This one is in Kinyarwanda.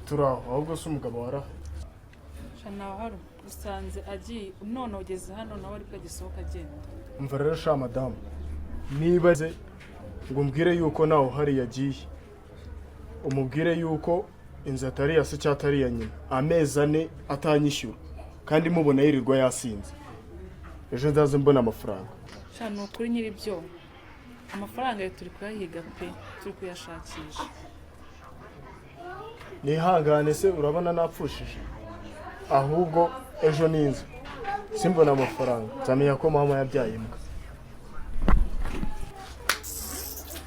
Turi aho, ahubwo se umugabo warahari? Sha, nawe hari usanze agiye none ugeze hano, nawe aribwo agisohoka agenda. Umva rero sha madamu, niba aze ngo umbwire yuko nawe uhari yagiye, umubwire yuko inzu atari iya se cyangwa atari iya nyina. Amezi 4 atanyishyura kandi mubona yirirwa yasinze. Ejo nzaze mbona amafaranga. Sha, ni ukuri nyir'ibyo amafaranga ye turi kuyahiga pe, turi kuyashakisha. Nihangane se, urabona napfushije? Ahubwo ejo ni inzu simbona amafaranga, nzamenya ko mama yabyaye imbwa.